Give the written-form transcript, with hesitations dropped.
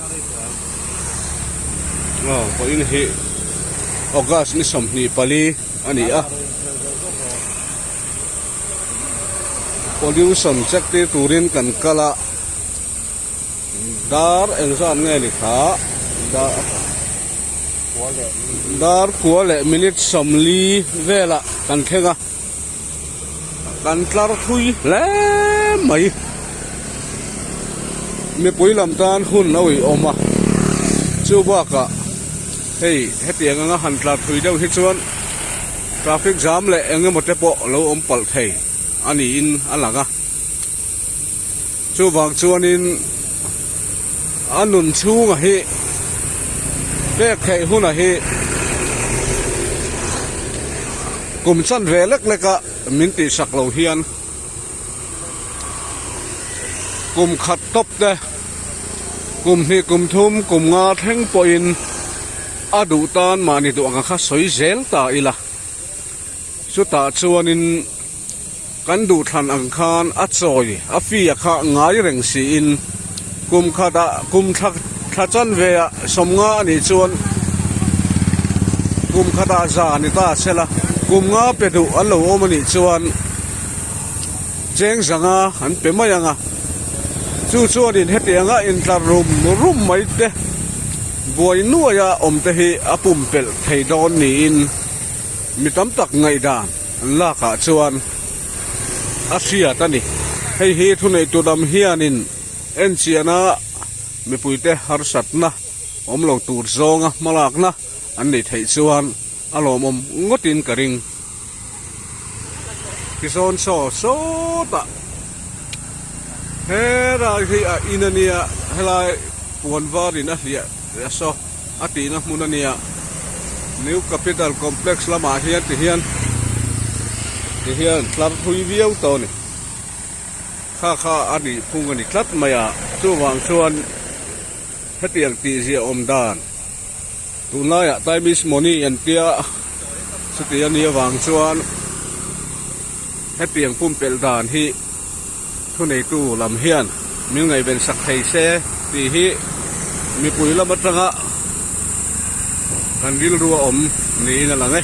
Aw vawiin hi August ni 24 a ni a pollution check tir turin kan kal a dar engzat nge ni kha dar dar kua leh minute 40 velah kan thleng a. Kan tlar thui hle mai. Mipui lam tan hun a uih awm a, chu bakah hei hetiang anga han tlar thui deuh hi chuan traffic jam leh eng emaw te pawh lo awm palh thei a niin a lang a. Chuvang chuanin a nun chhunga hi pek theih hunah hi kum chan ve lek lek a min tihsak lo hian kum khat tawp te kum hnih kum thum kum nga thleng pawhin a duh tan mahni duh ang kha sawi zel ta ila chutah chuanin. Kan duhthlan ang khan a chawi a fee a kha ngai reng siin kum khatah kum thla thla chanve ah sawmnga a nih chuan kum khatah za a ni ta sela kum nga pe duh an lo awm a nih chuan cheng zanga an pe mai ang a chu chuanin hetianga intlar rum rum mai te buai nuaia awm te hi a pumpelh thei dawn niin mi tam tak ngaihdan. An lakah chuan a hriat a ni. Hei hi thuneitu lam hianin enchiahna mipuite harsatna awm lo tur zawnga hmalakna an neih theih chuan a lawmawm ngawtin ka ring. Tisawn saw sawtah helai hi a in a nia, helai puan varin a hliah saw. A tihna hmun a nia New Capital Complex lamah hian ti hian ti hian tlar thui viau tawh a ni kha kha a nih phung a ni tlat mai a chuvang chuan hetiang tih ziah awm dan tunlaiah time is money an tia chuti a nih avang chuan hetiang pumpelh dan hi. Thuneitu lam hian min ngaihven sak thei se tih hi mipui lam atanga kan rilru a awm niin a lang e.